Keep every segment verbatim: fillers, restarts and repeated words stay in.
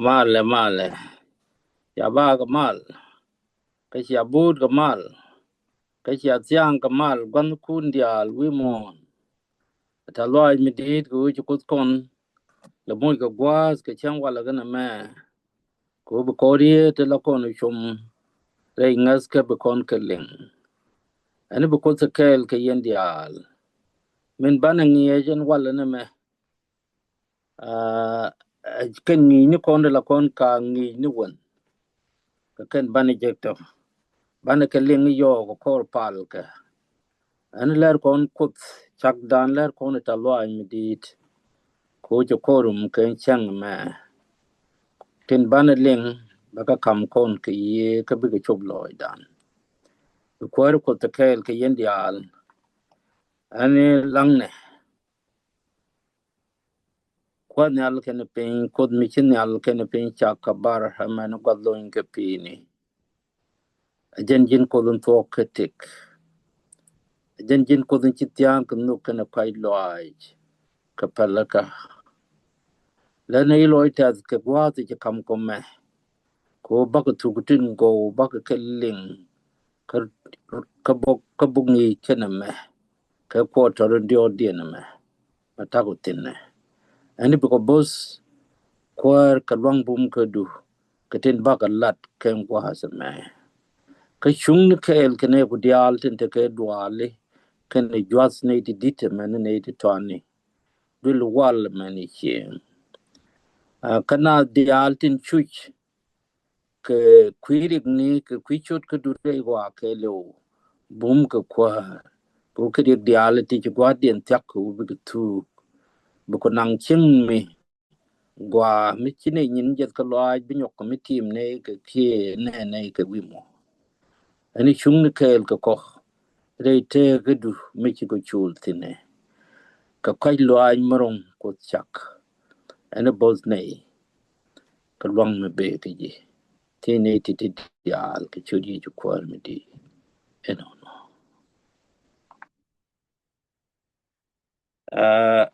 Malɛ, malɛ. Cia bak kɛ mal. Kä cia but kɛ mal. Kä cia thiaŋ kɛ mal, gua̱thkun diaal wi̱i̱ muɔ̱ɔ̱n. Tɛ̈th lɔaac mi di̱i̱t kɛ ɣöö ci Kuoth kɔn lɛ moc kɛ gua̱a̱th kɛ cäŋ walɛ kɛnɛ mɛ. Kɛ ɣöö bi kɔn riet ti la kɔn cum rɛy ŋäth kä bi kɔn kɛ liŋ. Ɛn bi Kuoth kɛɛl kɛ yɛn diaal. Min banɛ ŋi̱eec ɛn walɛ nɛmɛ. Aa, kɛn ŋi̱i̱cni kɔn ti la kɔn ka ŋi̱i̱cni wän. Kɛ kɛn banɛ jek tɔ. Banɛ kɛ liŋ yɔɔk kɔr pal kɛ. Ɛn lɛr kɔn Kuoth cakdan, lɛr kɔn Tɛ̈th lɔaac mi di̱i̱t. Kɛ ɣöö ci kɔr rum kɛ cäŋ mɛ. Tin banɛ liŋ bɛ kɛ ka̱m kɔn kɛ Yiëë kä bikɛ cop lɔɔcdan. Bi Kuäär Kuoth te kɛɛl kɛ yɛn diaal. Ɛn laŋnɛ. Kuäär nhial kɛnɛ piny, Kuoth mi ci nhial kɛnɛ piny cak kɛ bar, amäni gua̱th lony kɛ pi̱i̱ni. Ɛ jɛn ji̱n Kuoth in thuɔ̱k kä tëk. Ɛ jɛn ji̱n Kuoth in ci thia̱a̱ŋ kɛ nhök kɛnɛ kɔ̱a̱c lɔaac kɛ pälikä. Lɛnɛ i̱ lɔc tɛth kɛ gua̱a̱th i̱ ci ka̱m kɔmɛ. Kɛ ɣöö bakɛ thuk tin gɔw, bakɛ kɛ liŋ kä, kä bok, kä bok ŋi̱i̱c kɛnɛ mɛ. Kɛ kuɔtɔr in diɔɔdiɛn mɛ, mɛ tak wä thi̱n nɛ. Ɛn i̱ bikɛ bo̱th Kuäär kɛ luaŋ bum kädu kɛ tin bakɛ lat kɛn gua̱a̱th ɛmɛ. Kä cuŋni kɛɛl kɛnɛ ku diaal tin tekɛ duaali kɛnɛ jua̱th nɛy ti di̱t ɛmɛ ni nɛy ti tɔani. Duël wal ɛmɛ ni cieŋ. Aa, kä naath diaal tin cuc kɛ kui̱ riɛkni, kɛ kui̱ cot kädu rɛy ɣɔaa kɛɛliw. Bum kɛ Kuäär. Kɛ ɣöö kɛ riɛk diaal ti ci gua̱a̱thdiɛn thia̱k kɛ ɣöö bikɛ thuuk. Bikɛ naŋ cieŋ mi gɔaa mi ci nɛy nyin jeth kä lɔaac bi nyɔk kɛ mi tiim nɛy kɛ kiɛ nɛy nɛy kɛ wi̱i̱ muɔ̱ɔ̱n. Ɛn i̱ cuŋni kɛɛl kɛ kɔ rɛy tëëkädu mi ci kɔ col thi̱n ɛ. Kɛ kɔ̱a̱c lɔaac mi ro̱ŋ Kuoth cak. Ɛn i̱ bo̱th nɛy kɛ luaŋ mi bëë kɛ ji̱. Thiec nɛy ti̱ti̱ diaal kɛ ciöt Yecu Kuäär mi di̱i̱t. Ɛnɔnɔ. Aa,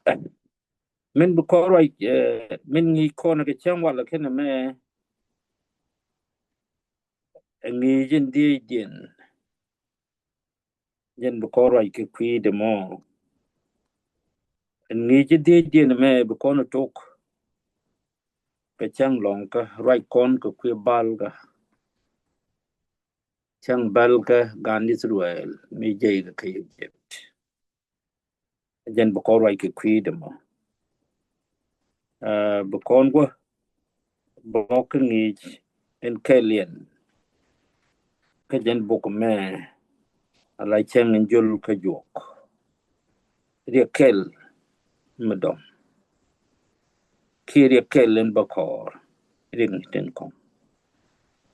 min bi kɔn ruac, ɛ, min ŋi̱i̱c kɔn kɛ cäŋ walɛ kɛnɛ mɛ, ɛ ŋi̱i̱c in dhiecdiɛn. Jɛn bi kɔn ruac kɛ kui̱dɛ mɔ. Ɛn ŋi̱i̱c in dhiecdiɛn mɛ bi kɔn tok kɛ cäŋ lɔ̱ŋkä, ruac kɔn kɛ kui̱ bälkä. Cäŋ bälkä gan Ithɛrɛl mi jiɛc kɛ kä Egypt. Jɛn bi kɔn ruac kɛ kui̱dɛ mɔ. Aa, bi kɔn guɔ bä kä ŋi̱i̱c in kɛl yɛn. Kä jɛn bok mɛ ala cäŋ in jol kä juɔk. Riɛk kɛl mi dɔ̱ŋ. Kiɛ riɛk kɛl in bä kɔɔr. Riɛk ni tin kɔŋ.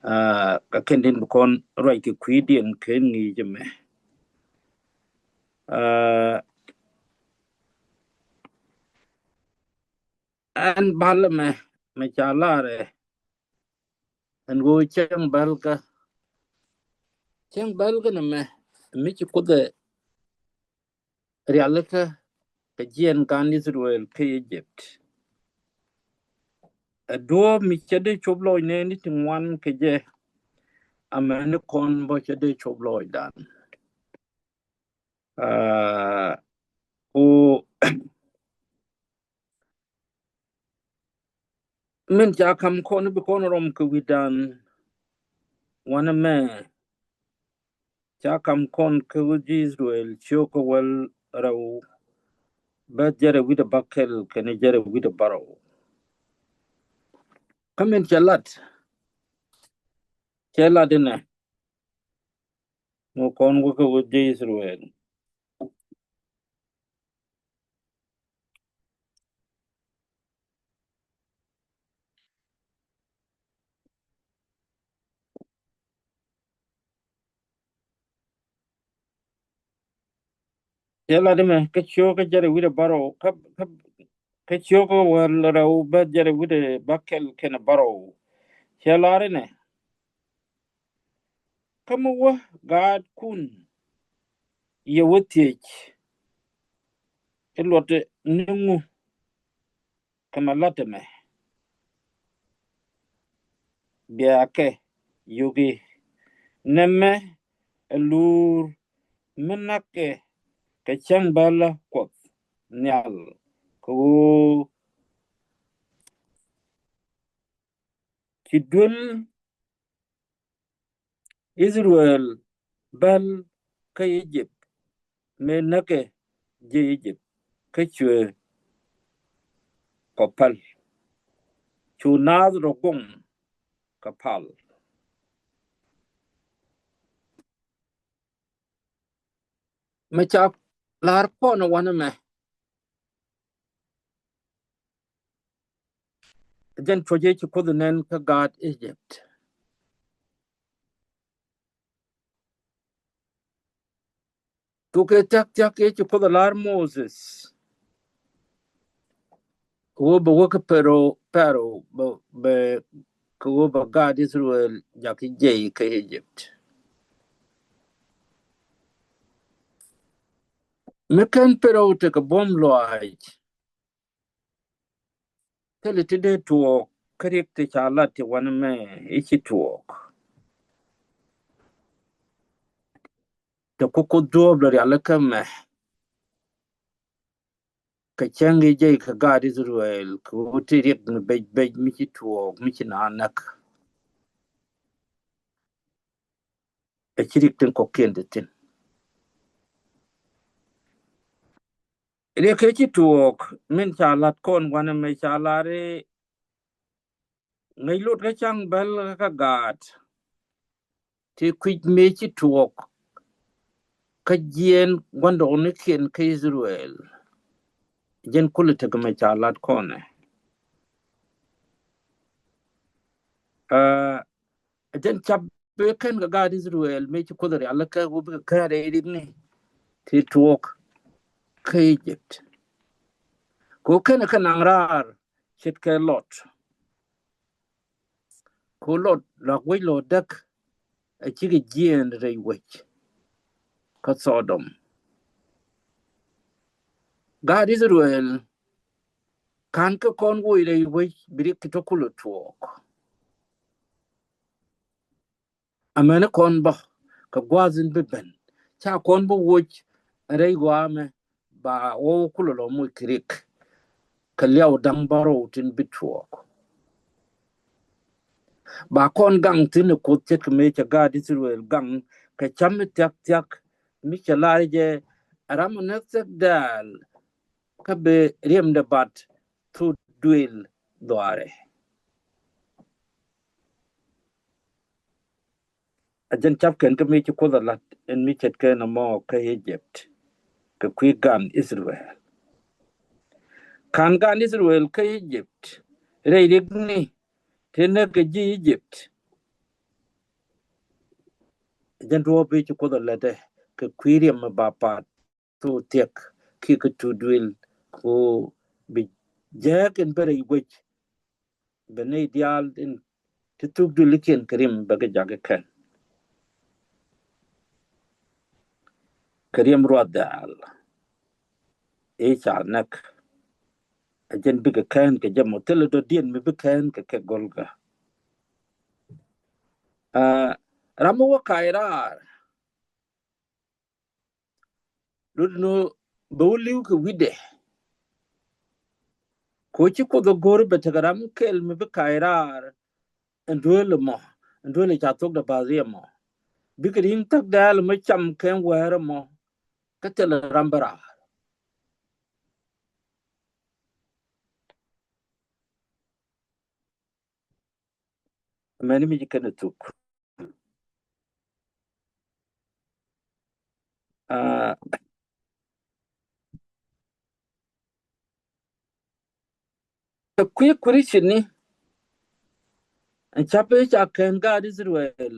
Aa, kä kɛn tin bi kɔn ruac kɛ kui̱diɛn kɛ ŋi̱i̱c mɛ. Aa, ɛn bal mɛ, mɛ ca lar ɛ. Ɛn ɣöö cäŋ bälkä. Cäŋ bälkä nɛ mɛ, mi ci Kuoth ɛ rialikä kɛ jiɛn gan Ithɛrɛl kä Egypt. Ɛ duɔ̱ɔ̱p mi cɛ dee cop lɔc nɛɛni ti ŋuan kɛ jɛ. Amäni kɔn bä cɛ dee cop lɔcdan. Aa, ku min ca ka̱m kɔn bi kɔn rɔm kɛ wi̱dan wanɛ mɛ. Ca ka̱m kɔn kä wi̱c ji̱ Ithɛrɛl cio̱kä wäl rɛw bäth jɛrɛ wi̱cdɛ bäkɛl kɛnɛ jɛrɛ wi̱cdɛ bärɔw. Kä min cɛ lat, cɛ lat inɛ. Ŋu kɔn wä kä wi̱c ji̱ Ithɛrɛl. Cɛ lat imɛ kä cio̱kä jɛrɛ wi̱cdɛ bärɔw, kä, kä, kä cio̱kä wäl rɛw bäth jɛrɛ wi̱cdɛ bäkɛl kɛnɛ bärɔw. Cɛ lat inɛ. Kä mi wä gaatkun yɛ wä thiec i̱ luɔt ni ŋu kɛ mɛ la̱t ɛmɛ. biakɛ yoki. Nɛmɛ ɛ luur mi näkɛ kɛ cäŋ bälä Kuɔth Nhial kɛ ɣöö ci duel Israel bäl kä Egypt mëë näkɛ ji̱ Egypt kä cuɛ kɔ päl. Cu naath rɔ guɔ̱ŋ kɛ pal. Mɛ ca lar kɔn wanɛ mɛ. Jɛn cuɔ̱c i̱ ci Kuoth nɛn kä gaat Egypt. Thukɛ thia̱k thia̱k i̱ ci Kuoth lar Moses. Kɛ ɣöö bɛ wä kä Pharaoh, Pharaoh bɛ, bɛ kɛ ɣöö bɛ gaat Israel jakä jiɛc kä Egypt. Mi /ken Pharaoh tekɛ buɔ̱m lɔaac. Thilɛ ti dee tuɔɔk kä riɛk ti ca lat ti wanɛ mɛ i̱ ci tuɔɔk. Te ku Kuoth duɔ̱ɔ̱p lɛ rialikä mɛ. Kɛ cäŋ i̱ jiɛc kɛ gaat Israel kɛ ɣöö ti riɛk ni bec bec mi ci tuɔɔk mi ci naath näk. Ɛ ci riɛk tin kɔ̱kiɛn te thi̱n. Riɛk ëë ci tuɔɔk min ca lat kɔn wanɛ mɛ ca lar i̱ ŋäc lot kä cäŋ bälä kä gaat. Ti kui̱c mëë ci tuɔɔk kä jiɛɛn gua̱ndɔɔŋnikiɛn kä Israel. Jɛn kulɛ tekɛ mɛ ca lat kɔnɛ. Aa, jɛn cap bɛ kɛn kɛ gaat Israel mëë ci Kuoth rialikä ɣöö bikɛ kɛn rɛy riɛkni ti tuɔɔk kä Egypt. Kɛ ɣöö kɛn kɛ naŋ raar ce̱tkɛ Lot. Kɛ ɣöö Lot luak wec lɔ däk a cikɛ jiɛɛn rɛy wec kä Sodom. Gaat Israel /ka̱n kɛ kɔn woc rɛy wec bi riɛk ti tɔ̱ kulɛ tuɔɔk. Amäni kɔn bä kɛ gua̱a̱th in bi ben ca kɔn bä woc rɛy ɣɔaa mɛ ba ɣɔw kulɛ lɔ moc kɛ riɛk. Kɛ liaw da̱ŋ bärɔw tin bi tuɔɔk. Ba kɔn gaŋ thi̱n ɛ Kuoth ce̱tkɛ mëë cɛ gaat Israel gaŋ kɛ cam mi thia̱k thia̱k mi cɛ lar jɛ ɛ ram ɛ näk thiäk dɛ̈ɛ̈l kä bi riɛmdɛ bat thok duëël dhɔaarɛ. A jɛn cap kɛn kä mi ci Kuoth a lat ɛn mi ce̱tkɛ nɔmɔ kä Egypt kɛ kui̱ gan Israel. /Ka̱n gan Israel kä Egypt rɛy riɛkni ti näk kɛ ji̱ Egypt. A jɛn duɔ̱ɔ̱p i̱ ci Kuoth a latdɛ kɛ kui̱ riɛm mi ba pat thok thiäk kiɛ kɛ thok duëël kɛ ɣöö bi jääk in bä rɛy wec. Bɛ nɛy diaal in ti thok duëëlikiɛn kɛ rim bɛ kɛ jakä kɛn. Kɛ riɛm ruath dɛ̈ɛ̈l i̱ ca näk. A jɛn bikɛ kɛn kɛ jɛ mɔ thilɛ dɔ̱diɛn mi bi kɛn kɛ kɛ gɔlkä. Aa, ram mi wä kac raar. Lot ni bɛ wä li̱w kɛ wi̱cdɛ. Kɛ ɣöö ci Kuoth ɛ go̱r bɛ tekɛ ram kɛl mi bi kac raar ɛn duel ɛmɔ, ɛn duel ɛ ca thokdɛ bath riɛm mɔ. Bikɛ ri̱ŋ thäk dɛ̈ɛ̈l ɛmɔ cam kɛ ɛn wäär ɛmɔ kä thilɛ ram bä raar. Amäni mi ci kɛn ɛ thuk. Aa, kɛ kui̱ Christian ni ɛn ca̱p i̱ ca kɛn gaat Israel.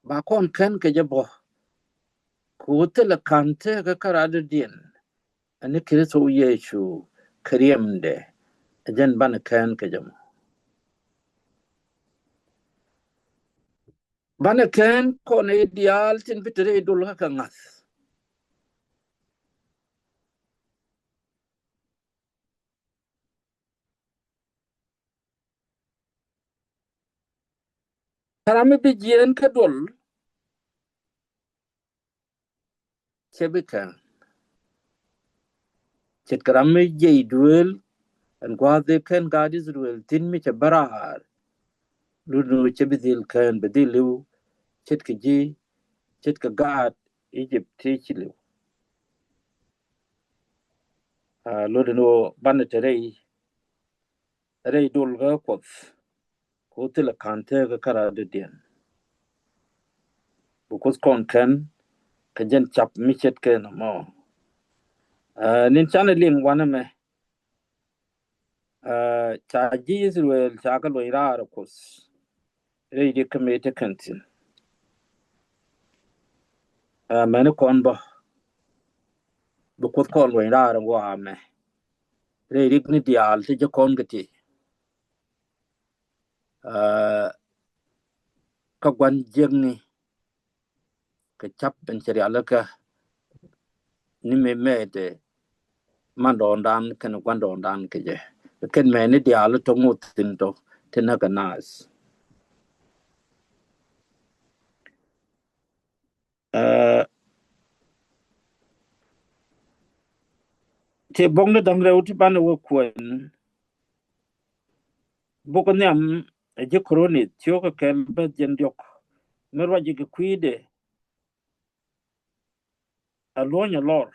Ba kɔn kɛn kɛ jɛ bä kɛ ɣöö thilɛ ka̱n tëëkä kä radɔ̱diɛn. Ani Kritho Yecu kɛ riɛmdɛ. Ɛ jɛn banɛ kɛn kɛ jɛ mɔ. Banɛ kɛn kɔn i̱ diaal tin bi te rɛy dol kä kɛ ŋa̱th. Kä ram mi bi jiɛɛn kä duɔl, cɛ bi kään. Ce̱tkɛ ram mi jiɛc duëël, ɛn gua̱a̱th dee kɛn gaat Israel thi̱n mi cɛ bä raar. Lundɛ ɣöö cɛ bi dhil kään, bɛ dhil li̱w ce̱tkɛ ji̱, ce̱tkɛ gaat Egypt ti ci li̱w. Aa, lundɛ ɣöö banɛ te rɛy, rɛy duɔl kä Kuɔth. Kɛ ɣöö thilɛ ka̱n thäkä kä ram dɔ̱diɛn. Bi Kuoth kɔn kän kɛ jɛn cap mi ce̱tkɛ nɔmɔ. Aa, ni̱n canɛ liŋ wanɛ mɛ. Aa, ca ji̱ Israel ca kɛ luɔny raar ɛ Kuoth rɛy di kä mëë te kɛn thi̱n. Aa, mɛni kɔn bä, bi Kuoth kɔn luɔny raar ɛ ŋuamɛ rɛy rik ni diaal ti jɛ kɔn kɛ ti. Aa, kä gua̱n jiäkni kɛ cap in cɛ rialikä ni mëë mɛɛtɛ mandɔɔŋdan kɛnɛ gua̱ndɔɔŋdan kɛ jɛ. Kɛn mɛni diaal tɔ ŋoth thi̱n tɔ ti näk kɛ naath. Aa, ti bok ni da̱ŋ rɛw ti banɛ wä kuɛn. Bok nhiam ɛ ji̱ Koroth ni thio̱k kɛ kɛl bäth jiɛn diɔ̱k. Mi ruac ji̱ kɛ kui̱dɛ a luɔ̱ny a lɔr.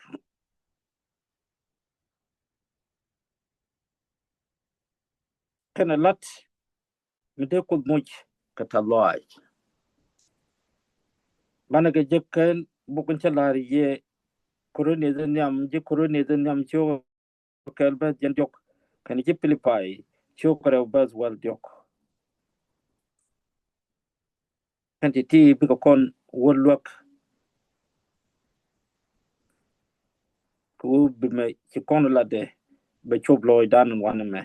Kɛnɛ lat mi dee Kuoth moc kɛ tɛ̈th lɔaac. Banɛ kɛ jek kɛn bok in cä la̱r yɛ Koroth ni nhiam, ji̱ Koroth ni nhiam thio̱k kɛl bäth jiɛn diɔ̱k, kɛnɛ ji̱ Pilipai thio̱k kɛ rɛw bäth wäl diɔ̱k. Kɛn ti̱ti̱ bikɛ kɔn wä luäk. Kɛ ɣöö bi mɛ ci kɔn latdɛ bɛ cop lɔɔcdan in wanɛ mɛ.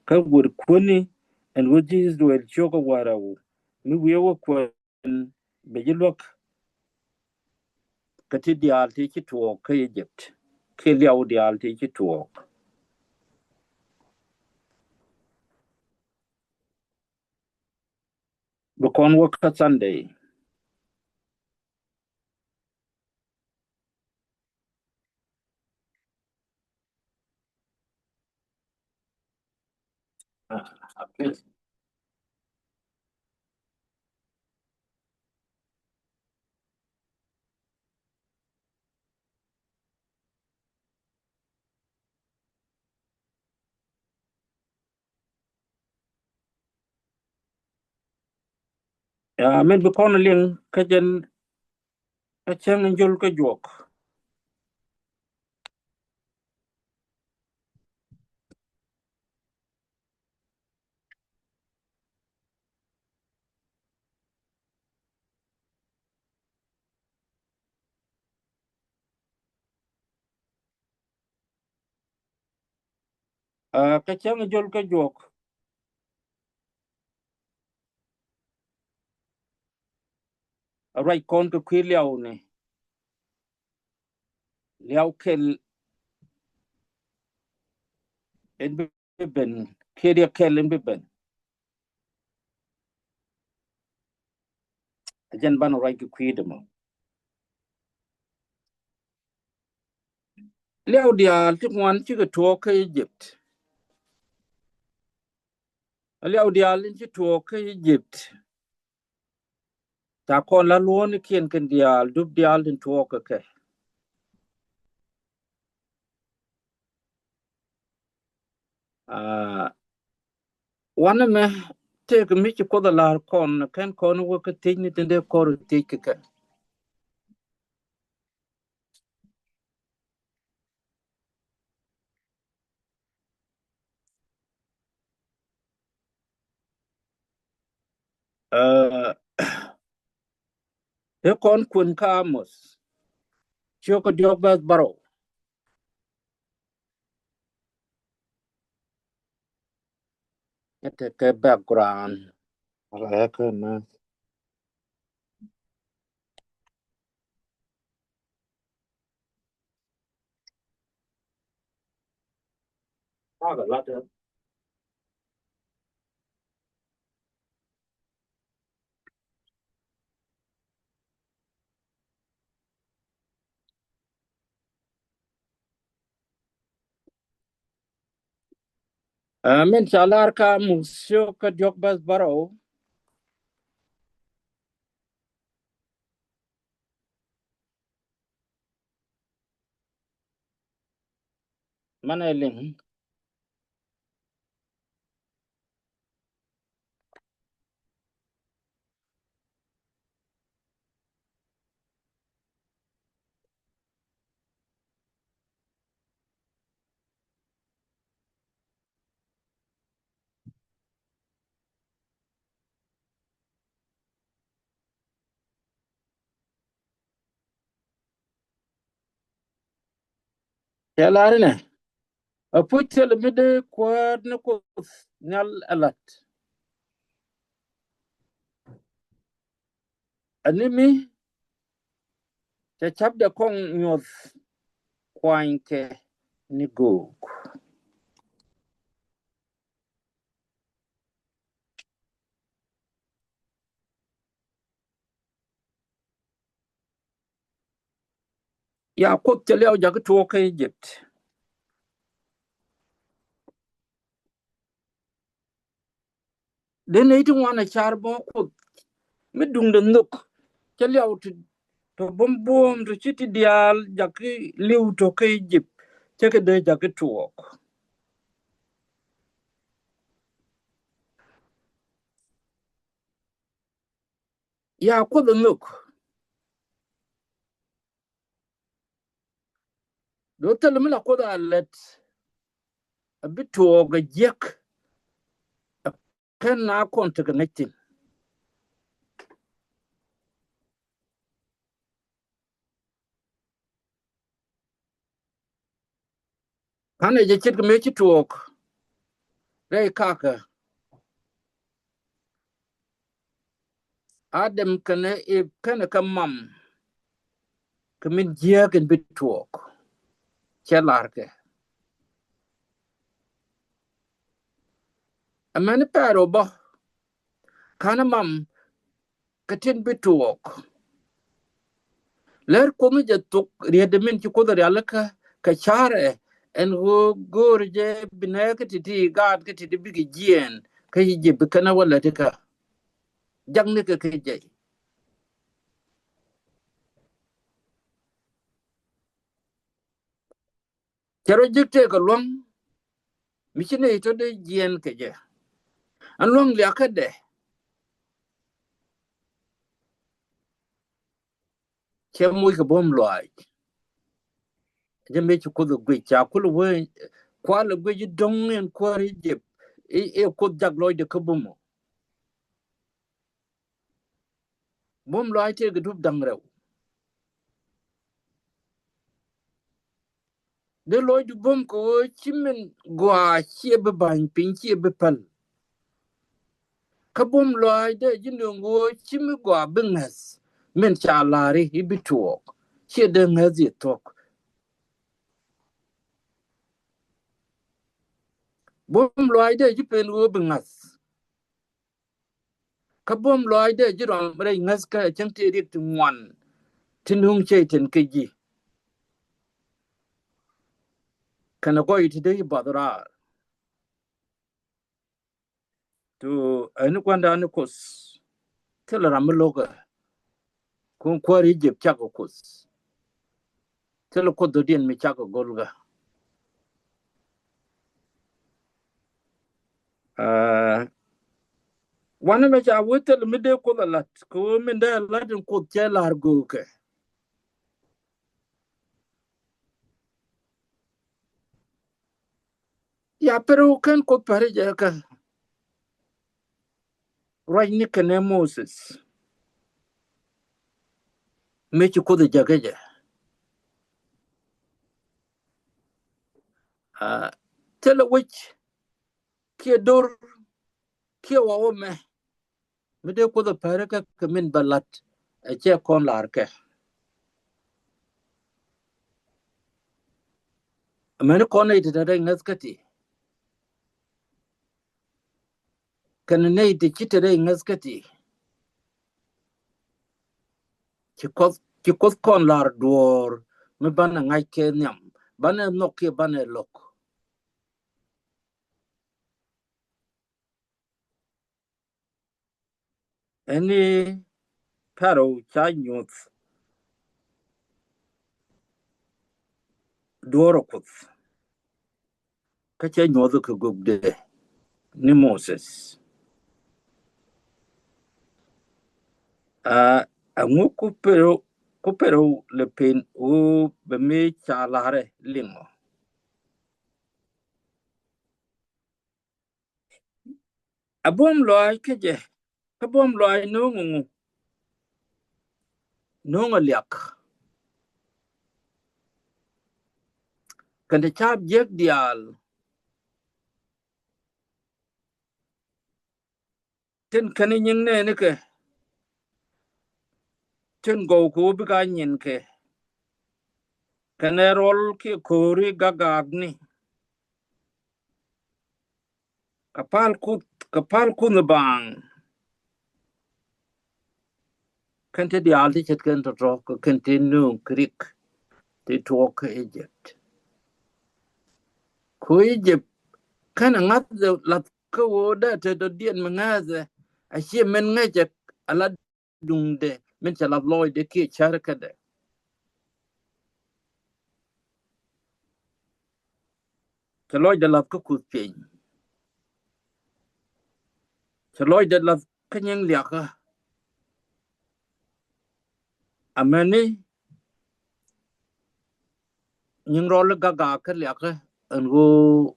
Kä wër kuäni ɛn ɣöö ji̱ Israel thio̱k kɛ wäl rɛw mi wiee wä kuɛn bɛ ji̱ luäk. Kɛ ti diaal ti ci tuɔɔk kä Egypt kiɛ liaw diaal ti ci tuɔɔk. Bi kɔn wä kä Sunday. Ya, min bi kɔn liŋ kä jɛn kä cäŋ in jol kä juɔk. Aa, kä cäŋ in jol kä juɔk. A ruac kɔn kɛ kui̱ liaw ni. Liaw kɛl in bi ben, kiɛ riɛk kɛl in bi ben. A jɛn banɛ ruac kɛ kui̱dɛ mɔ. Liaw diaal ti ŋuan cikɛ tuɔɔk kä Egypt. A liaw diaal in ci tuɔɔk kä Egypt. Ca kɔn la luɔ̱ɔ̱nikiɛn kɛn diaal, dup diaal tin tuɔɔk kɛ kɛ. Aa, wanɛ mɛ tëëkɛ mi ci Kuoth a la̱r kɔn, kɛn kɔn wä kä thiec ni tin dee kɔr thiec kɛ kɛ. Aa, i̱ kɔn kuɛn kä Amos. Ciökä diɔ̱k bɛth bärɔw. Ɛ tekɛ background. Ɛ kɛ nä. Aa, min ca lar ka Muth ciök kä diɔ̱k bäth bärɔw. Manɛ liŋ. Cɛ lar inɛ, a puc thil mi dee Kuäär ni Kuoth Nhial ɛ lat. Ani mi cɛ ca̱pdɛ kɔŋ nyuɔth kuanykɛ ni göök. Ya Kuoth cɛ liaw jakä tuɔɔk kä Egypt. Dee nɛy ti ŋuan a car bä Kuoth mi duŋdɛ nhök. Cɛ liaw ti tɔ buɔ̱m buɔ̱ɔ̱m tɔ ci ti diaal jakä li̱w tɔ kä Egypt. Cɛ kɛ dee jakä tuɔɔk. Ya Kuoth a nhök. Do̱ thil mi la Kuoth a lät a bi tuɔɔk a jiäk. A kɛn na kɔn tekɛ ŋäc thi̱n. Ka̱n ɛ jɛ ce̱tkɛ mëë ci tuɔɔk rɛy kakä. Adam kɛnɛ Iv kɛnɛ kɛ mam kɛ min jiääk in bi tuɔɔk. Cɛ lar kɛ. Amäni pɛɛr ɔ bä ka̱n mam kɛ tin bi tuɔɔk. Lär Kuoth ni jɛ thok riet min ci Kuoth rialikä kɛ carɛ ɛn ɣöö go̱o̱r jɛ binɛ kä ti̱ti̱ gaat kä ti̱ti̱ bikɛ jiɛɛn kä ci jɛ bi kɛn a wä lät ikä. Jak ni kɛ kɛ jɛ. Cɛ rɔ jek tëëkɛ lua̱ŋ mi ci nɛy tɔ dee jiɛɛn kɛ jɛ. Ɛn lua̱ŋ liakädɛ cɛ moc kɛ buɔ̱m lɔaac. Jɛ mëë ci Kuoth ɛ guic ca kul wee kual ɛ guic i̱ do̱ŋ in kuäär Egypt i̱ ɛ Kuoth jak lɔcdɛ kä bumɔ. Buɔ̱m lɔaac tëëkɛ dup da̱ŋ rɛw. Dee lɔcdu buɔ̱m kɛ ɣöö ci min gɔaa ciɛ bi ba̱ny piny ciɛ bi päl. Kä buɔ̱m lɔaac dee ji̱ nööŋ ɣöö ci mi gɔaa bi ŋäth min ca la̱ri i̱ bi tuɔɔk ciɛ dee ŋäth i̱ thuɔ̱k. Buɔ̱m lɔaac dee ji̱ pen ɣöö bi ŋäth. Kä buɔ̱m lɔaac dee ji̱ rɔm rɛy ŋäth kä cäŋ tëë riɛk ti ŋuan ti nuŋ cɛy-tan kä ji̱. Kɛnɛ gɔy ti dee ji̱ buɔth raar. Tu ɛni gua̱ndan ni Kuoth thilɛ ram mi lo̱kɛ. Kun kuäär Egypt cakɔ Kuoth. Thilɛ Kuoth dɔ̱diɛn mi cakɔ go̱lkä. Aa, wanɛ mɛ ca wee thilɛ mi dee Kuoth a lat kɛ wee min dee a lat in Kuoth cɛ lar göökɛ. Ya pɛr wä kɛn Kuoth päri jɛ kä ruacni kɛnɛ Moses. Mëë ci Kuoth ɛ jäkä jɛ. Aa, thilɛ wec kiɛ do̱r kiɛ wä wä mɛ. Mi dee Kuoth ɛ päri kä kɛ min bä lat ɛ cɛ kɔn lar kɛ. Amäni kɔn nɛy ti te rɛy ŋäth kä ti. Kɛnɛ nɛy ti ci te rɛy ŋäth kä ti. Ci Kuoth, ci Kuoth kɔn lar duɔ̱ɔ̱r mi banɛ ŋa̱c kɛ nhiam, banɛ nhɔk kiɛ banɛ lo̱k. Ɛni Pɛro ca nyuɔth duɔ̱ɔ̱r ɔ Kuoth, kä cɛ nyuɔth kɛ gökdɛ ni Moses. Aa, ɛŋu ku Pɛro, ku Pɛro lɛ pen ɣöö bɛ mëë ca la̱rɛ liŋɔ? A buɔ̱m lɔaac kä jɛ, kä buɔ̱m lɔaac no̱o̱ŋ ŋu? No̱o̱ŋ a liak. Kɛn te caap jiäk diaal. Tin kɛn nyiŋ nɛɛni kɛ, tin gɔw kɛ wä bikɛ a nyinkɛ. Kɛnɛ rɔl kiɛ ko̱ri gagaakni. Kɛ pal Kuoth, kɛ pal Kuoth ni baaŋ. Kɛn ti diaal ti ce̱tkɛ tɔ̱tɔ̱, kɛ kɛn ti nööŋ kɛ rik ti tuɔɔk kä Egypt. Ku Egypt kɛn a ŋa̱th lath kä ɣöö dee te dɔ̱diɛn mi ŋa̱thɛ, a ciɛ min ŋäcɛ a la duŋdɛ min cɛ lath lɔcdɛ kiɛ cär kädɛ. Cɛ lɔcdɛ lath kä kuth piny. Cɛ lɔcdɛ lath kä nyiŋ liakä. Amäni nyiŋ rɔl gagakä liakä ɛn ɣöö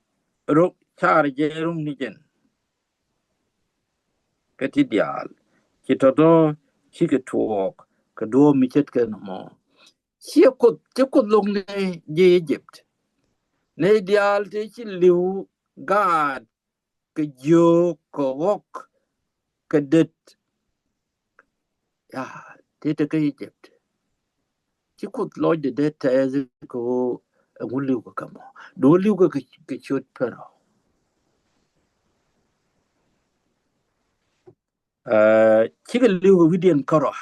rok car jɛ rum ni jɛn. Kä ti diaal ci tɔ̱tɔ̱ cikɛ tuɔɔk kɛ duɔ̱ɔ̱p mi ce̱tkɛ nɔmɔ. Ciɛ Kuoth, ci Kuoth lo̱k ni ji̱ Egypt. Nɛy diaal ti ci li̱w gaat kɛ jiök kɛ ɣɔ̱k kɛ det. Ya, ti te kä Egypt. Ci Kuoth lɔcdɛ dee tɛth kɛ ɣöö ɛŋu li̱w kɛ kɛ mɔ. Duŋ li̱w kɛ kɛ ciöt Pɛro. Ɛ, cikɛ li̱w kɛ wi̱diɛn kärɔa.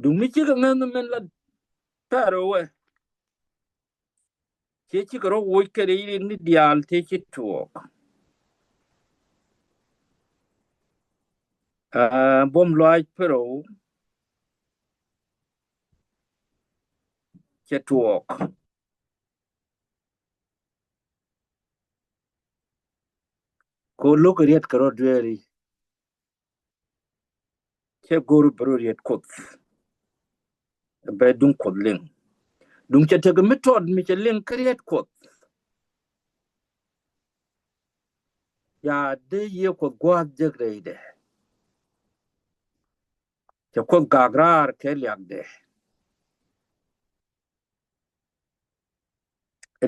Duŋ mi cikɛ ŋäth ni min la Pɛro wɛ. Ciɛ cikɛ rɔ woc kɛ ri ni diaal ti ci tuɔɔk. Ɛ, buɔ̱m lɔaac Pɛro cɛ tuɔɔk. Ko lo̱k riet kɛ rɔ dueeri. Cɛ go̱r bɛ rɔ riet Kuoth. Bɛ duŋ Kuoth liŋ. Duŋ cɛ tekɛ mi tɔt mi cɛ liŋ kä riet Kuoth. Ya dee yiëë Kuoth gua̱a̱th jek rɛydɛ. Cɛ Kuoth gak raar kɛ liakdɛ.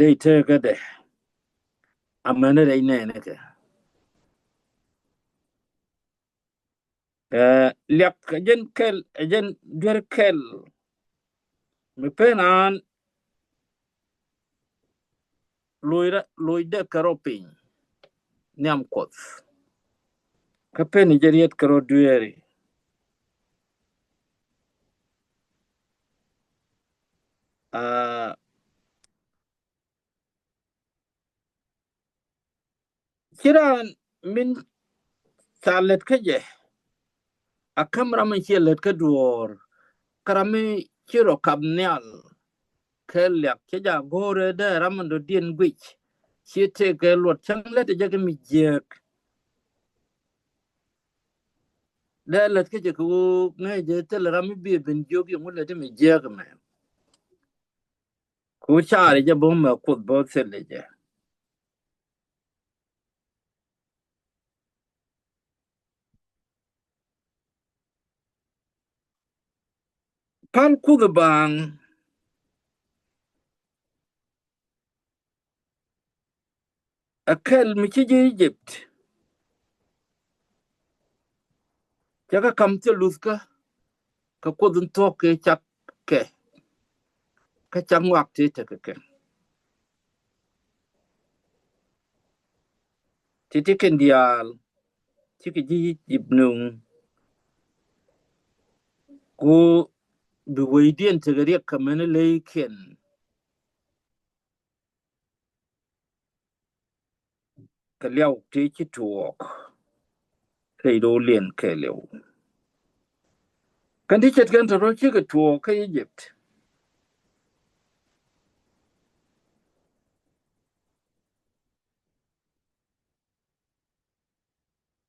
Rɛy teekädɛ. Amäni rɛy nɛɛnikɛ. Ɛ, liak ɛ jɛn kɛl, ɛ jɛn duer kɛl. Mi pen an loc dɛ, loc dɛ kɛ rɔ piny. Nhiam Kuɔth. Kä pen jɛ riet kɛ rɔ dueeri. Aa, ci raan min ca lät kä jɛ. A käm ram mi ciɛ lät kä duɔ̱ɔ̱r. Kä ram mi ci rɔ kap nhial. Kɛ liak cɛ ja go̱o̱rɛ dee ram mi dɔ̱diɛn guic. Ci tëëkɛ luɔt cäŋ lät jɛ kɛ mi jiääk. Dee lät kä jɛ kɛ ɣöö ŋäc jɛ thil ram mi bi ben jiök yɛ ŋu lät mi jiääk mɛ. Ku caari jɛ bä mɛ Kuoth bä thil jɛ. Pal Kuoth baaŋ. Ɛ kɛl mi ci ji̱ Egypt. Cɛ kɛ kam thil luthkä kɛ Kuoth in thuɔ̱k kɛ cak kɛ. Kä cak ŋɔak ti tekɛ kɛ. Ti̱ti̱ kɛn diaal cikɛ ji̱ Egypt nuŋ. Ku bi wecdiɛn tekɛ riɛk kɛ mɛn ley kɛn. Kɛ liaw ti ci tuɔɔk. rɛy do̱liɛn kɛɛliw. Kɛn ti ce̱tkɛn tɔ̱tɔ̱ cikɛ tuɔɔk kä Egypt.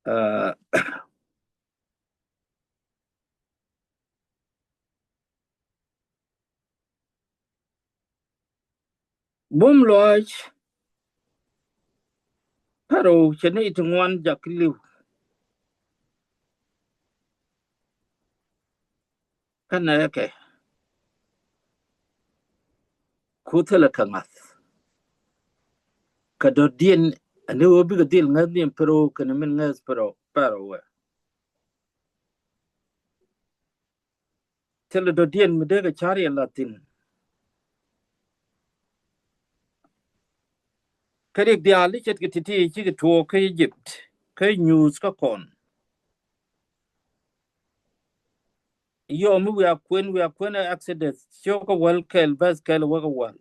Aa, bum lɔc Paro cɛ ni ti ŋuan jak liw. Kä nɛɛkɛ ku thilɛ kɛ ŋa̱th kɛ dɔ̱diɛn. Ani ɣöö bikɛ dhil ŋäth ni Paro kɛnɛ min ŋäth Paro, Paro wɛ. Thilɛ dɔ̱diɛn mi dee kɛ ca̱r yɛ la̱thi̱n. Kä riɛk diaal i̱ ce̱tkɛ ti̱ti̱ cikɛ tuɔɔk kä Egypt kä nyuuth kä kɔn. Yɔm mi wiaa kuën, wiaa kuën ɛ Exodus cio̱kä wäl kɛl, bäth kɛl wäkä wäl.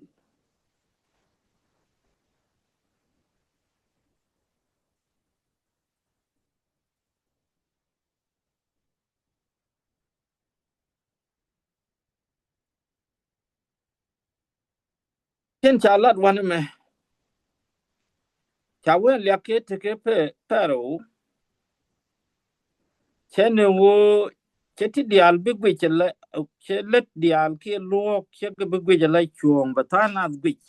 Tin ca lat wanɛ mɛ, ca wee liak kɛ tekɛ Paro. Cɛ ni ɣöö cɛ ti diaal bi guic ala, cɛ lät diaal kiɛ luɔ̱ɔ̱k cɛ kɛ bi guic ala cuɔ̱ɔ̱ŋ bɛ tha̱a̱ŋ nath guic.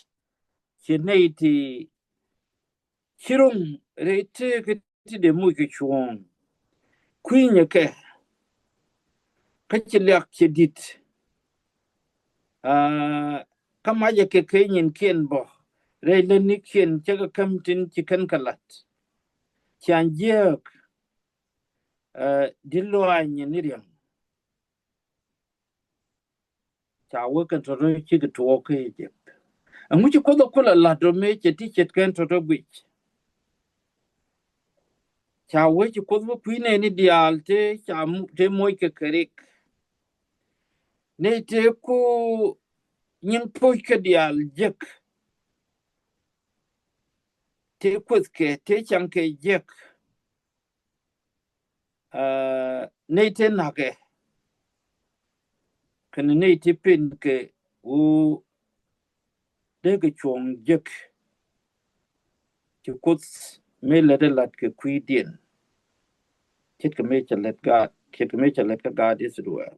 Ci nɛy ti ci ro̱ŋ rɛy tëëkä ti dee moc kɛ cuɔ̱ɔ̱ŋ. Kui̱nyɛ kɛ kä ci liak cɛ di̱t. Aa, kä macɛ kɛ kɛ nyinkiɛn bä rɛy lätnikiɛn cɛ kɛ käm tin ci kɛn kɛ la̱t. Ciaŋ jiääk, aa, di̱t luaac nyin ni riɛŋ. Ca wee kɛn tɔ̱tɔ̱ cikɛ tuɔɔk kä Egypt. Ɛŋu ci Kuoth ɛ kulɛ la̱t ɔ mëë cɛ ti ce̱tkɛn tɔ̱tɔ̱ guic? Ca wee ci Kuoth wä kui̱ nɛɛni diaal tëë ca, tëë moc kɛ kɛ rik. Nɛy tëë ku nyin poc kɛ diaal jek. Tëë kueth kɛ, tëë caŋ kɛ jek. Aa, nɛy tëë na̱kɛ kɛnɛ nɛy tëë pen kɛ ɣöö dee kɛ cuɔ̱ɔ̱ŋ jek. Ci Kuoth mëë lät ɛ la̱t kɛ kui̱diɛn. Ce̱tkɛ mëë cɛ lät gaat, ce̱tkɛ mëë cɛ lät kä gaat Israel.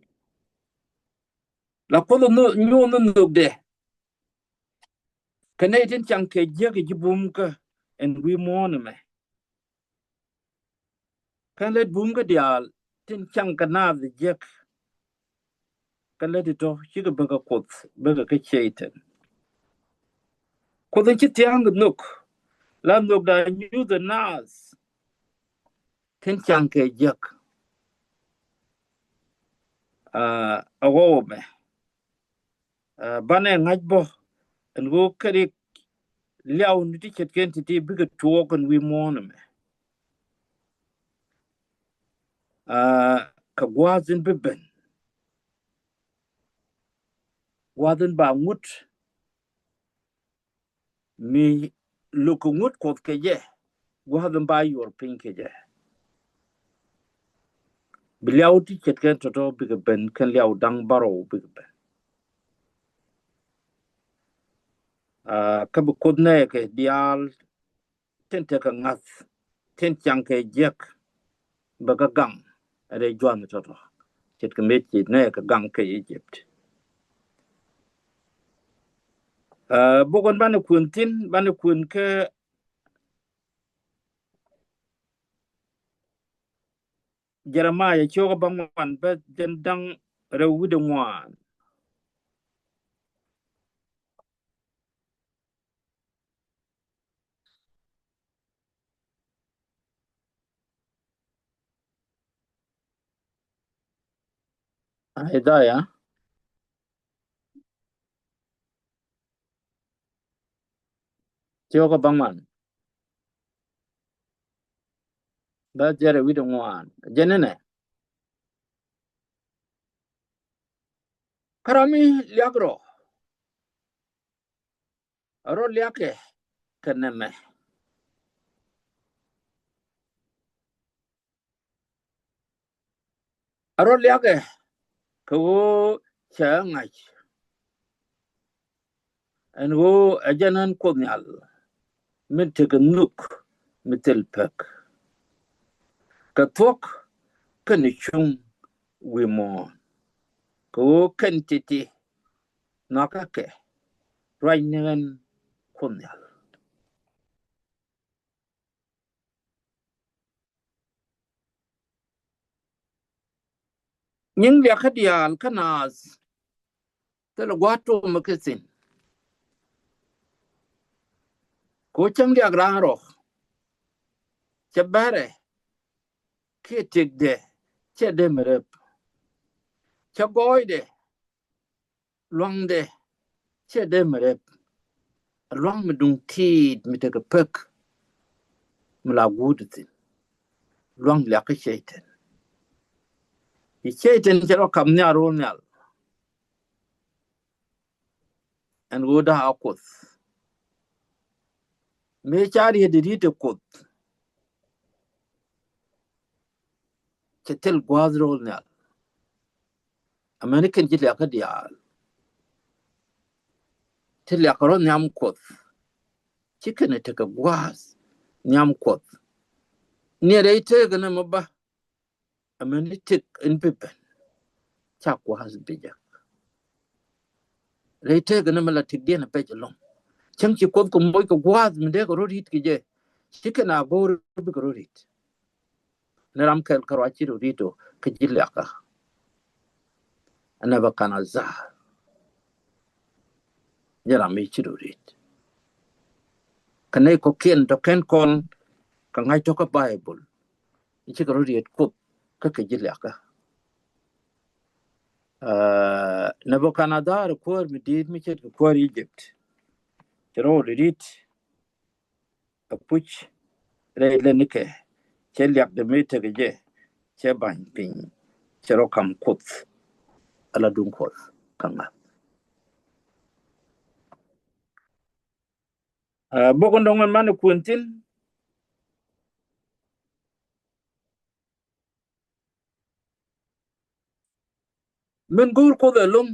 La Kuoth nyuɔ̱n nhökdɛ kɛ nɛy tin caŋ kɛ jiäk ji̱ bumkä ɛn wi̱i̱ muɔ̱ɔ̱n ɛmɛ. Kä lät bumkä diaal tin caŋ kɛ naath jiäk. Kä lät itɔ cikɛ bäkɛ Kuoth, bäkɛ kä Cɛytan. Kuoth in ci thia̱a̱ŋ kɛ nhök, la nhökdɛ nyuuth ɛ naath tin caŋ kɛ jiäk. Aa, a ɣɔw ɛmɛ, aa, banɛ ŋa̱c bä ɛn ɣöö kɛ rik liaw ni ti ce̱tkɛn ti̱ti̱ bikɛ tuɔɔk ɛn wi̱i̱ muɔ̱ɔ̱n ɛmɛ. Aa, kɛ gua̱a̱th in bi ben, gua̱a̱th in ba ŋut mi lo̱k kɛ ŋut Kuɔth kɛ jɛ, gua̱a̱th in ba yuɔr piny kɛ jɛ. Bi liaw ti ce̱tkɛn tɔ̱tɔ̱ bikɛ ben, kɛn liaw da̱ŋ bärɔw bikɛ ben. Aa, kä bi Kuoth nɛɛkɛ diaal tin tekɛ ŋa̱th, tin caŋ kɛ jiäk, bɛ kɛ gaŋ rɛy jua̱th tɔ̱tɔ̱. Ce̱tkɛ mëë ci nɛɛkɛ gaŋ kɛ Egypt. Aa, bukun banɛ kuën thi̱n, banɛ kuën kä Jeremiah ciökä bäŋuan, bä jɛn da̱ŋ rɛw wi̱cdɛ ŋuan. Isaiah ciökä bäŋuan, bä jɛn rɛw wi̱cdɛ ŋuan. Jɛn inɛ, kä ram mi liak rɔ, rɔ liakɛ kɛ nɛmɛ. A rɔ liakɛ kɛ ɣöö cɛ ŋa̱c. Ɛn ɣöö ɛ jɛn ɣän Kuoth Nhial min tekɛ nhök mi thil pek, kɛ thuɔ̱k kɛnɛ cuŋ wi̱i̱ muɔ̱ɔ̱n, kɛ ɣöö kɛn ti̱ti̱ nhɔakä kɛ ruac ni ɣän Kuoth Nhial. Nyiŋ liakä diaal kä naath thilɛ gua̱a̱th tuɔmɛ kɛ thi̱n. Kɛ ɣöö cäŋ liak raan rɔ cɛ bärɛ kiɛ tëkdɛ cɛ dee mi rep. Cɛ gɔɔydɛ luaŋdɛ cɛ dee mi rep. Luaŋ mi duŋ ti̱i̱t mi tekɛ pek mi la guut thi̱n. Luaŋ liakä Cɛytan. I̱ Cɛytan cɛ rɔ kap nhial ro̱o̱l nhial. Ɛn ɣöö da̱a̱ Kuoth mëë ca riet di riet ɛ Kuoth. Cɛ thil gua̱a̱th ro̱o̱l nhial. Amäni kɛn ji̱ liakä diaal ti liakä rɔ nhiam Kuɔth. Ci kɛn tekɛ gua̱a̱th nhiam Kuɔth. Ni rɛy tëëkɛ ni mi ba. Amäni tëk in bi ben ca gua̱a̱th bi jek. Rɛy tëëkɛ ni mi la tëkdiɛn a pɛc ɛlɔ̱ŋ. Cäŋ ci Kuoth kɛ moc kɛ gua̱a̱th mi dee kɛ rɔ ri̱t kɛ jɛ. Ci kɛn a go̱o̱r bikɛ rɔ ri̱t. Ni ram kɛl kärɔa ci rɔ ri̱t ɔ kä ji̱ liakä. Nebukadnezar. Jɛ ram mi ci rɔ ri̱t. Kä nɛy kɔ̱kiɛn tɔ kɛn kɔn kɛ ŋa̱c tɔ kä Baibol. I̱ cikɛ rɔ riet Kuoth kä kɛ ji̱ liakä. Nebukadnezar kuäär mi di̱i̱t mi ce̱tkɛ kuäär Egypt. Cɛ rɔ ri̱t. Apuc rɛy lɛn ni kɛ cɛ liak dee mi tekɛ jɛ cɛ ba̱ny piny cɛ rɔ kam Kuoth. Ala duŋ Kuɔth kä ŋa̱th. Bok in dɔ̱ŋ in mani kuën thi̱n. Min go̱o̱r Kuoth ɛlɔ̱ŋ.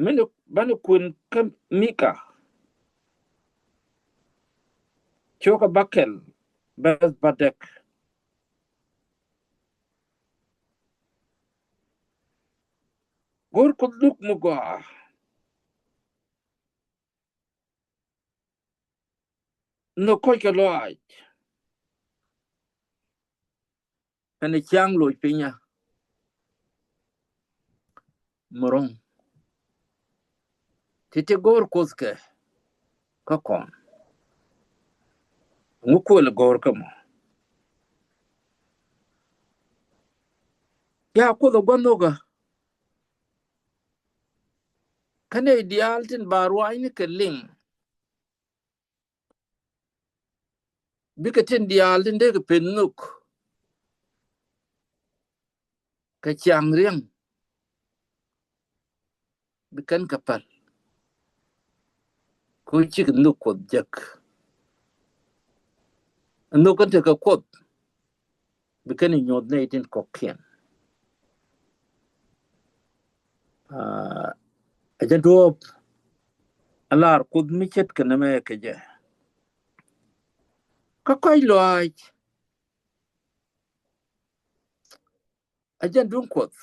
Min bani kuën kä Mika. Cio̱kä bäkɛl bɛth bädäk. Go̱o̱r Kuoth luk mi gɔaa. Nhök kɔc kɛ lɔaac. Ɛn ciaŋ loc pinya. Mɛ ro̱ŋ. Ti̱ti̱ go̱o̱r Kuoth kɛ kä kɔn. Ŋu kuël go̱o̱r kä mɔ. Ya Kuoth ɛ gua̱n nhökä. Kä nɛy diaal tin ba ruaacni kɛ liŋ. Bikɛ tin diaal tin dee kɛ pen nhök. Kɛ ciaŋ riɛŋ. Bi kɛn kɛ päl. Ko cikɛ nhök Kuɔth jek. Nhök kɛn tekɛ Kuoth. Bi kɛn inyuɔth nɛy tin kɔ̱kiɛn. Aa, ɛ jɛ duɔ̱ɔ̱p. Ɛ lar Kuoth mi ce̱tkɛ nɛmɛ kɛ jɛ. Kä kɔc lɔaac. Ɛ jɛn duŋ Kuɔth.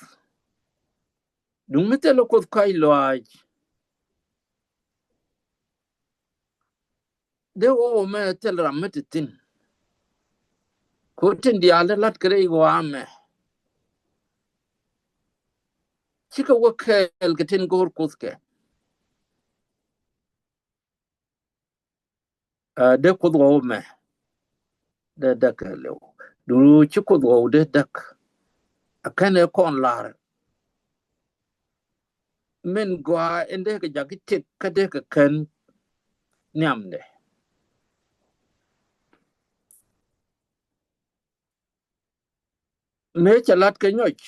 Duŋ mi thilɛ Kuoth kɔc lɔaac. Dee ɣɔw mɛ thil ram mi ti thi̱n. Ko tin diaal dee la̱t kɛ rɛy ɣɔaa mɛ. Cikɛ wä kɛɛl kɛ tin go̱o̱r Kuoth kɛ. Aa, dee Kuoth ɣɔw mɛ. Dee däk kɛ liw. Duŋ ci Kuoth ɣɔw dee däk. A kɛn ɛ kɔn lar. Min gɔaa in dee kɛ jak itek kä dee kɛ kɛn nhiamdɛ. Mëë cɛ lat kɛ nyɔc.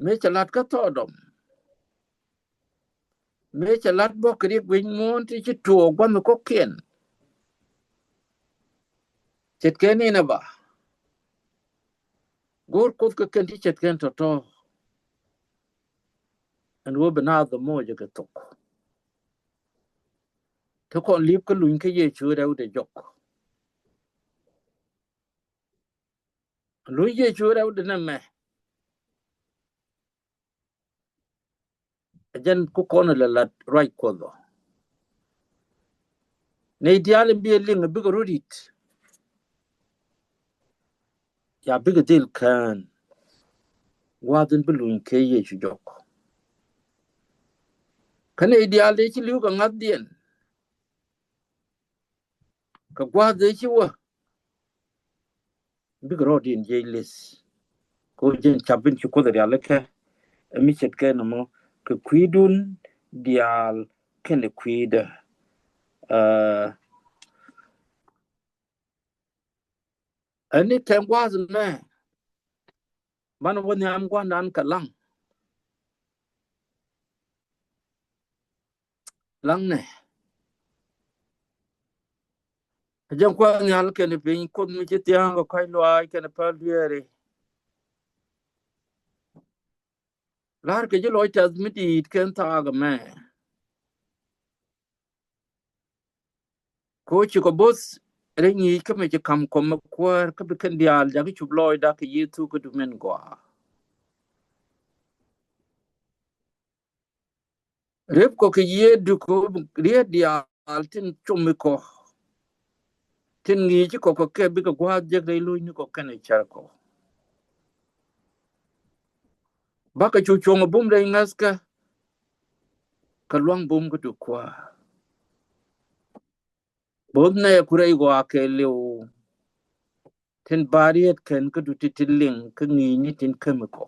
Mëë cɛ lat kä thɔɔdɔm. Mëë cɛ lat bä kɛ riɛk wi̱c muɔ̱ɔ̱n ti ci tuɔɔk gua̱n kɔ̱kiɛn. Ce̱tkɛn inɛ ba go̱o̱r Kuoth kɛ kɛn ti ce̱tkɛn tɔ̱tɔ̱. Ɛn ɣöö bi naath ɛ moc ɛ kɛ thok. Ti kɔn li̱p kä luny kä Yecu rɛwdɛ jɔk. Luny Yecu rɛwdɛ nɛmɛ ɛ jɛn ku kɔn ɛ lɛ lat ruac Kuɔth ɔ. Nɛy diaal in bi ɛ liŋ ɛ bikɛ rɔ̱ ri̱t. Ya bikɛ dhil kään gua̱a̱th in bi luny kɛ Yecu jɔk. Kä nɛy diaal dee ci li̱w kɛ ŋa̱thdiɛn kɛ gua̱a̱th dee ci wä, bikɛ rɔɔdiɛn jiɛc lith. Kɛ ɣöö jɛn cap in ci Kuoth rialikä ɛ mi ce̱tkɛ nɔmɔ kɛ kui̱dun diaal kɛnɛ kui̱dä. Aa, ɛn ni kɛn gua̱a̱th mɛ banɛ wä nhiam gua̱a̱thdan kɛ laŋ. Laŋnɛ ɛ jɛn Kuɔth Nhial kɛnɛ piny, Kuoth mi ci thia̱a̱ŋ kɛ kɔ̱a̱c lɔaac kɛnɛ päl dueeri. La̱r kɛ ji̱ lɔc tɛth mi di̱i̱t kɛn thaak ɛmɛ. Kɛ ɣöö cikɛ bo̱th rɛy ŋi̱i̱c kä mi ci ka̱m kɔmɛ Kuäär kä bi kɛn diaal jakä cup lɔcda kɛ Yecu kä dumen gɔaa. Rep kɔ kɛ Yecu kɛ ɣöö riet diaal tin cumi kɔ, tin ŋi̱i̱ci kɔ kɛ kɛ bikɛ gua̱a̱th jek rɛy lo̱cni kɔ kɛnɛ cär kɔ. Bakɛ cu cuɔ̱ŋ ɛ bum rɛy ŋäthkä kɛ luaŋ bum kä duk Kuäär. Bo̱th nɛɛku rɛy ɣɔaa kɛɛliw tin ba riet kɛn kä duti ti liŋ kä ŋi̱i̱cni tin kämi kɔ.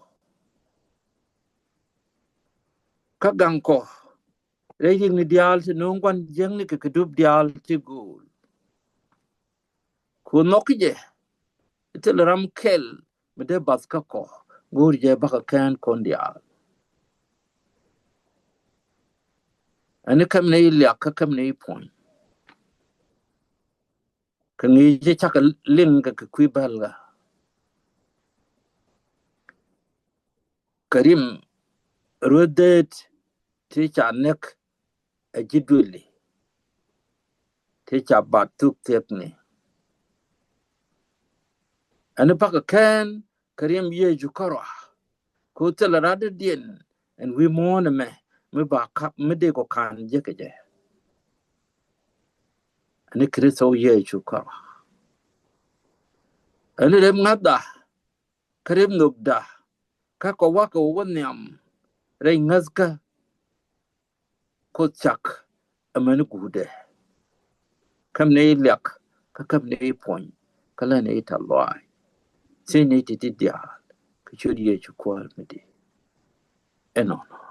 Kä gaŋ kɔ rɛy rikni diaal ti no̱o̱ŋ gua̱n jiäkni kɛ kɛ dup diaal ti go̱o̱l. Ku nhɔki jɛ thil ram kɛl mi dee bath kä kɔ go̱o̱r jɛ bakä kɛn kɔn diaal. Ɛn ni käm ni liak kä käm ni puɔ̱ny. Kɛ ŋi̱i̱c jɛ cakɛ liŋ kɛ kɛ kui̱ bälgä. Kɛ rim rueth deet ti ca näk ɛ ji̱ duëli ti ca bat thuk thiekni. Ɛn ni bakä kɛn kɛ rim Yecu kärɔa. Kɛ ɣöö thilɛ rat dɔ̱diɛn ɛn wi̱i̱ muɔ̱ɔ̱n ɛmɛ mi ba ka mi dee kɔ ka̱n jek kɛ jɛ. Ɛn ni Kritho Yecu kärɔa. Ɛn ni rep ŋa̱thda kä rep nhökda kä kɔ wakɛ wä nhiam rɛy ŋäthkä. Kuoth cak amäni guutdɛ. Käm ni liak kä käm ni puɔ̱ny kä lä ni tɛth lɔaac. Thiec ni ti̱ti̱ diaal kɛ ciöt Yecu Kuäär mi di̱i̱t. Ɛnɔnɔ.